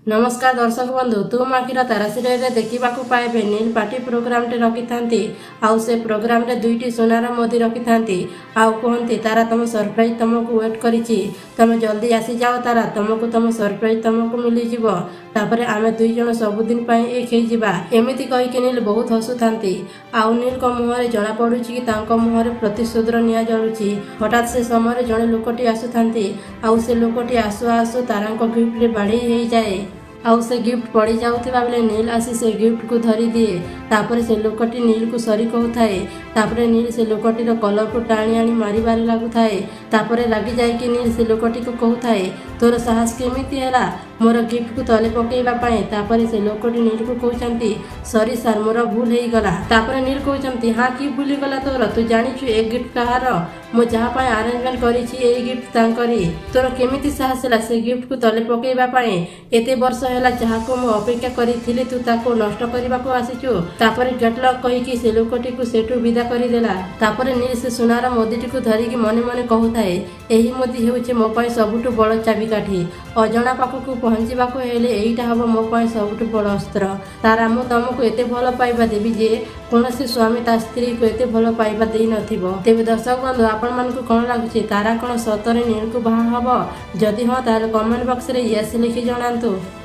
ନମସ୍କାର ଦର୍ଶକ ବନ୍ଧୁ, ତୁ ମୋ ଆଖିର ତାରା ସିରିଏଲରେ ଦେଖିବାକୁ ପାଇବେ, ନୀଲ ପାର୍ଟି ପ୍ରୋଗ୍ରାମଟେ ରଖିଥାନ୍ତି ଆଉ ସେ ପ୍ରୋଗ୍ରାମରେ ଦୁଇଟି ସୁନାର ମୁଦି ରଖିଥାନ୍ତି ଆଉ କୁହନ୍ତି, "ତାରା, ତମ ସରପ୍ରାଇଜ ତମକୁ ୱେଟ୍ କରିଛି। ତମେ ଜଲ୍ଦି ଆସିଯାଅ ତାରା, ତମକୁ ତମ ସରପ୍ରାଇଜ ତମକୁ ମିଳିଯିବ। ତାପରେ ଆମେ ଦୁଇ ଜଣ ସବୁଦିନ ପାଇଁ ଏକ ହେଇଯିବା।" ଏମିତି କହିକି ନୀଲ ବହୁତ ହସୁଥାନ୍ତି ଆଉ ନୀଲଙ୍କ ମୁହଁରେ ଜଣା ପଡୁଛି କି ତାଙ୍କ ମୁହଁରେ ପ୍ରତିଶୋଧର ନିଆଁ ଜଳୁଛି। ହଠାତ୍ ସେ ସମୟରେ ଜଣେ ଲୋକଟି ଆସୁଥାନ୍ତି ଆଉ ସେ ଲୋକଟି ଆସୁ ଆସୁ ତାରାଙ୍କ ଗିଫ୍ଟରେ ବାଡ଼େଇ ହେଇଯାଏ ଆଉ ସେ ଗିଫ୍ଟ ପଡ଼ି ଯାଉଥିବା ବେଳେ ନୀଲ ଆସି ସେ ଗିଫ୍ଟକୁ ଧରିଦିଏ। ତାପରେ ସେ ଲୋକଟି ନୀଲକୁ ସରି କହୁଥାଏ। ତାପରେ ନୀଲ ସେ ଲୋକଟିର କଲରକୁ ଟାଣି ଆଣି ମାରିବାରେ ଲାଗୁଥାଏ। ତାପରେ ରାଗି ଯାଇକି ନୀଲ ସେ ଲୋକଟିକୁ କହୁଥାଏ, "ତୋର ସାହସ କେମିତି ହେଲା ମୋର ଗିଫ୍ଟକୁ ତଳେ ପକେଇବା ପାଇଁ?" ତାପରେ ସେ ଲୋକଟି ନୀଲକୁ କହୁଛନ୍ତି, "ସରି ସାର୍, ମୋର ଭୁଲ ହେଇଗଲା।" ତାପରେ ନୀଲ କହୁଛନ୍ତି, "ହଁ, କି ଭୁଲ ହେଇଗଲା ତୋର? ତୁ ଜାଣିଛୁ ଏ ଗିଫ୍ଟ କାହାର? ମୁଁ ଯାହା ପାଇଁ ଆରେଞ୍ଜମେଣ୍ଟ କରିଛି, ଏଇ ଗିଫ୍ଟ ତାଙ୍କରି। ତୋର କେମିତି ସାହସ ହେଲା ସେ ଗିଫ୍ଟକୁ ତଳେ ପକେଇବା ପାଇଁ? ଏତେ ବର୍ଷ ହେଲା ଯାହାକୁ ମୁଁ ଅପେକ୍ଷା କରିଥିଲି, ତୁ ତାକୁ ନଷ୍ଟ କରିବାକୁ ଆସିଛୁ?" ତାପରେ ଗେଟ୍ ଲଷ୍ଟ କହିକି ସେ ଲୋକଟିକୁ ସେଠୁ ବିଦା କରିଦେଲା। ତାପରେ ନୀଲ ସେ ସୁନାର ମୁଦିଟିକୁ ଧରିକି ମନେ ମନେ କହୁଥାଏ, "ଏହି ମୁଦି ହେଉଛି ମୋ ପାଇଁ ସବୁଠୁ ବଡ଼ ଚାବିକାଠି। ଅଜଣା ପାଖକୁ ପହଞ୍ଚିବାକୁ ହେଲେ ଏଇଟା ହବ ମୋ ପାଇଁ ସବୁଠୁ ବଡ଼ ଅସ୍ତ୍ର। ତାରା, ମୁଁ ତମକୁ ଏତେ ଭଲ ପାଇବା ଦେବି ଯେ କୌଣସି ସ୍ୱାମୀ ତା ସ୍ତ୍ରୀକୁ ଏତେ ଭଲ ପାଇବା ଦେଇନଥିବ।" ତେବେ ଦର୍ଶକ ବନ୍ଧୁ, ଆପଣମାନଙ୍କୁ କ'ଣ ଲାଗୁଛି? ତାରା କ'ଣ ସତରେ ନୀଳକୁ ବାହା ହବ? ଯଦି ହଁ, ତାହେଲେ କମେଣ୍ଟ ବକ୍ସରେ ୟେସ୍ ଲେଖି ଜଣାନ୍ତୁ।